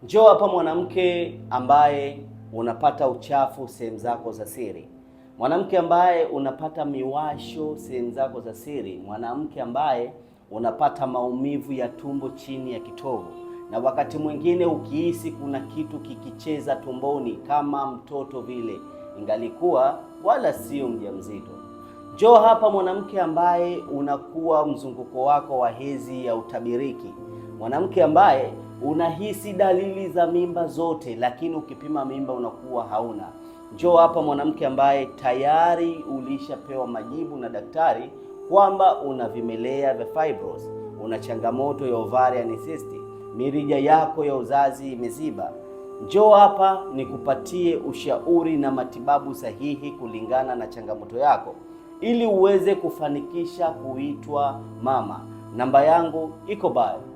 Njoo hapa mwanamke ambaye unapata uchafu sehemu zako za siri, mwanamke ambaye unapata miwasho sehemu zako za siri, mwanamke ambaye unapata maumivu ya tumbo chini ya kitovu, na wakati mwingine ukihisi kuna kitu kikicheza tumboni kama mtoto vile, ingalikuwa wala sio mjamzito. Njoo hapa mwanamke ambaye unakuwa mzunguko wako wa hedhi ya utabiriki, mwanamke ambaye unahisi dalili za mimba zote, lakini ukipima mimba unakuwa hauna. Njoo hapa mwanamke ambaye tayari ulishapewa majibu na daktari kwamba una vimelea vya fibroids, una changamoto ya ovarian cyst, mirija yako ya uzazi imeziba. Njoo hapa nikupatie ushauri na matibabu sahihi kulingana na changamoto yako ili uweze kufanikisha kuitwa mama. Namba yangu iko bio.